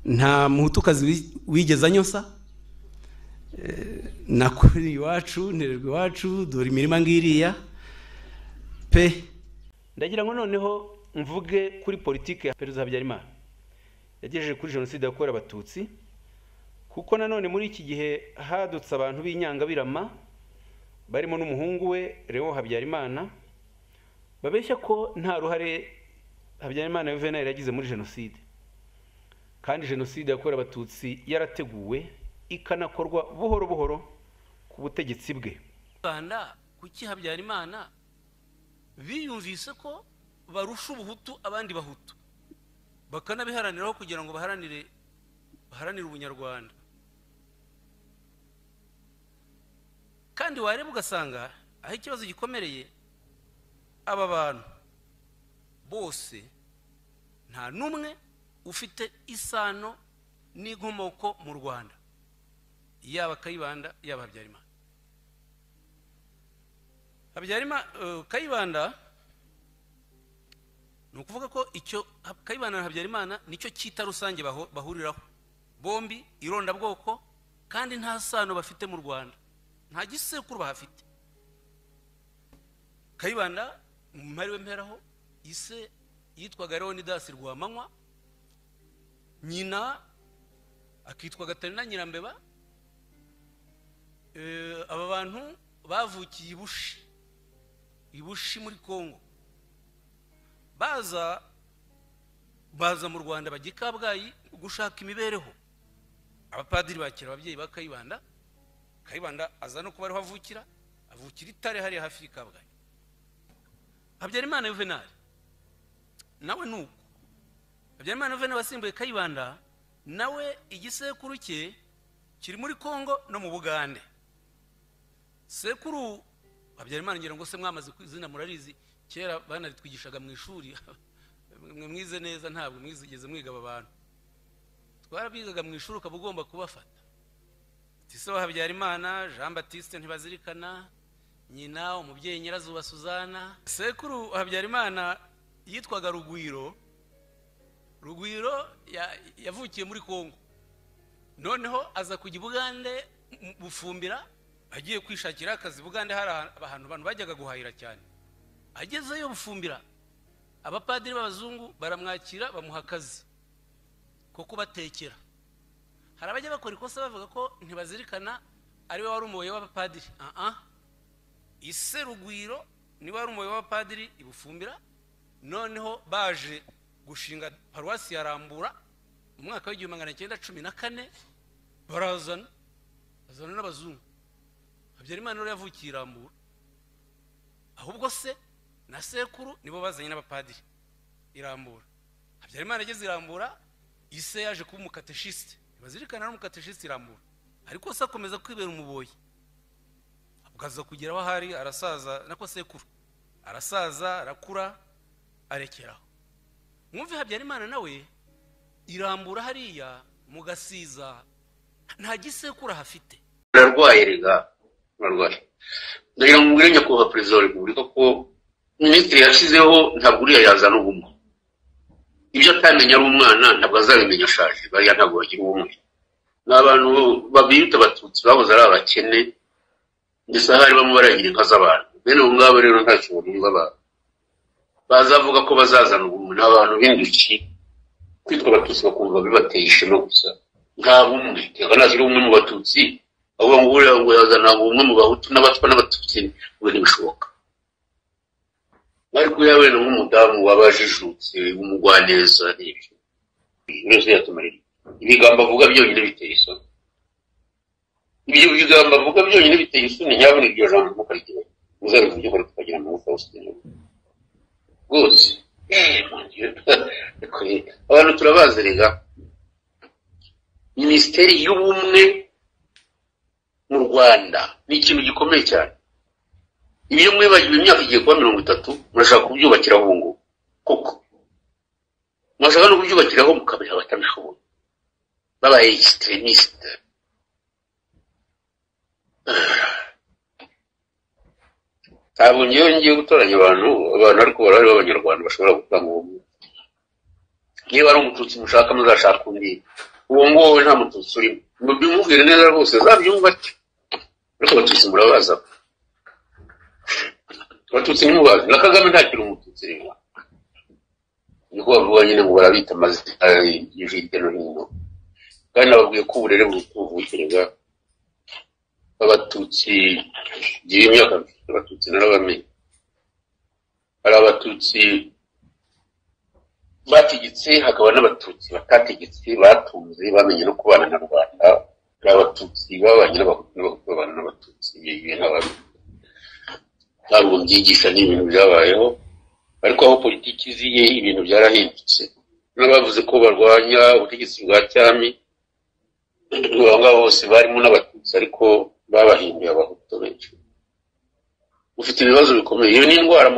Nta muhutukazi wigeze anyosa, nakuri iwacu, ntererwa iwacu, dore imirima ngiriya pe. Ndagira ngo noneho mvuge kuri politike ya Perezida Habyarimana yagejeje kuri jenoside yakorewe Abatutsi, kuko nanone muri iki gihe hadutse abantu b'inyangabirama barimo n'umuhungu we Léon Habyarimana, babeshya ko nta ruhare Habyarimana Juvenal yagize muri jenoside, kandi jenoside yakorewe Abatutsi yarateguwe ikanakorwa buhoro buhoro ku butegetsi bwe. Rwanda kuki Habyarimana biyumvise ko barusha ubuhutu abandi bahutu, bakanabiharaniraho kugira ngo baharanire ubunyarwanda. Kandi wareba ugasanga aho ikibazo gikomereye, aba bantu bose nta n'umwe ufite isano n'inkomoko mu Rwanda, yaba Kayibanda yaba Habyarimana. Habyarimana Kayibanda ni ukuvuga ko icyo Kayibanda na Habyarimana nicyo cyita rusange bahuriraho bombi, irondabwoko, kandi nta sano bafite mu Rwanda, nta gisekuru bahafite. Kayibanda mpariwe mperaho, ise yitwaga Leonidas Rwamanywa, nyina akitwa Gatarina Nyirambeba. Aba bantu bavukiye Ibushi muri Kongo, baza mu Rwanda bajya i Kabgayi gushaka imibereho. Abapadiri bakira ababyeyi ba Kayibanda, Kayibanda aza no kuba ariho avukira, avukira itare hariya hafi y'i Kabgayi. Habyarimana Juvenal nawe nuko, Habyarimana Juvenal wasimbuye Kayibanda, nawe igisekuru cye kiri muri Kongo no mu Bugande. Sekuru Habyarimana ngira ngo se mwamaze izina murarizi, kera banaritwigishaga mu ishuri, mwe mwize neza ntabwo mwizigeze mwiga aba bantu, twarabigaga mu ishuri ukaba ugomba kubafata. Ati wa Habyarimana Jean Baptiste Ntibazirikana, nyina umubyeyi Nyirazuba Suzana. Sekuru Habyarimana yitwaga Rugwiro. Rugwiro yavukiye muri Kongo, noneho aza kujya Bugande Bufumbira, agiye kwishakira akazi Bugande, hari ahantu abantu bajyaga guhahira cyane. Agezeyo Bufumbira, abapadiri b'abazungu baramwakira bamuha akazi ko kubatekera. Hari abajya bakora ikosa bavuga ko Ntibazirikana ariwe wari umuyobozi w'abapadiri. Ise Rugwiro niwe wari umuyobozi w'abapadiri i Bufumbira. Noneho baje gushinga paruwasi ya Rambura mu mwaka w'1914, barazana n'abazungu. Habyarimana rero yavukiye Rambura, ahubwo se na sekuru nibo bazanye n'abapadiri i Rambura. Habyarimana ageze i Rambura, ise yaje kuba umukateshiste. Ntibazirikana ari umukateshiste i Rambura, ariko se akomeza kwibera umuboyi, akaza kugera aho ahari arasaza, nako sekuru arasaza arakura arekeraho. Mwumve Habyarimana nawe irambura hariya mu Gasiza nta gisekuru hafite. Ararwaye rega, ararwaye. Ndagira ngo mbwire nyakubahwa Perezida wa Repubulika ko minisitiri yashyizeho ntabwo uriya yazana ubumwe. Ibyo atamenya ari umwana ntabwo azabimenya ashaje, bariya ntabwo bagira ubumwe. Ni abantu babiyita Abatutsi bahoze ari abakene, ndetse ahari bamwe baragira inka z'abantu. Bene ubu ngabo rero ntacyo bumva, bazavuga ko bazazana ubumwe. Ni abantu b'induki, kwitwa Abatutsi bakumva bibateye ishema gusa, nta bumwe. Reka nashyira ubumwe mu Batutsi, ahubwo ngo uriya ngo yazana ubumwe mu Bahutu n'Abatwa n'Abatutsi, ngo ntibishoboka. Ariko yawe ni nk'umudamu wabajijutse w'umugwaneza, n'ibyo byose yatumarira. Ibigambo avuga byonyine biteye isoni. Ibyo bigambo avuga byonyine biteye isoni, nyabona iryo jambo mukarigera muzabivuge ko tukagira amahoro hose rwose. Abantu turabazi rega. Minisiteri y'ubumwe mu Rwanda ni ikintu gikomeye cyane. Ibyo mwibagiwe imyaka igiye kuba 30, murashaka kubyubakiraho ubu ngubu koko, murashaka no kubyubakiraho mukabiha abatabishoboye babaye extremiste. Ntabwo ngewe ngiye gutoranya abantu ariko barahari b'Abanyarwanda bashobora gutanga ubumwe. Niba ari umututsi mushaka muzashaka undi, Uwo nguwo we nta mututsi urimo, mubimubwire neza rwose azabyumva ati. Ariko abatutsi murabaza, abatutsi ntimubazi. Na Kagame ntakiri umututsi rero, niko bavuga nyine ngo barabita amazina hirya no hino. Kandi nababwiye ko uburere buruta. Abatutsi ngiye imyaka mfite, abatutsi narabamenye. Hari abatutsi bategetse, hakaba n'abatutsi batategetse, batunze, bamenye no kubana na rubanda. Hari abatutsi babanye n'abahutu, n'abahutu babana n'abatutsi. Ibyo ntabwo mbyigisha, ni ibintu byabayeho. Ariko aho politiki iziye ibintu byarahindutse. N'abavuze ko barwanya ubutegetsi bwa cyami, abo ngabo bose barimo n'abatutsi, ariko babahinduye abahutu benshi. Ufite ibibazo bikomeye, iyo ni indwara mu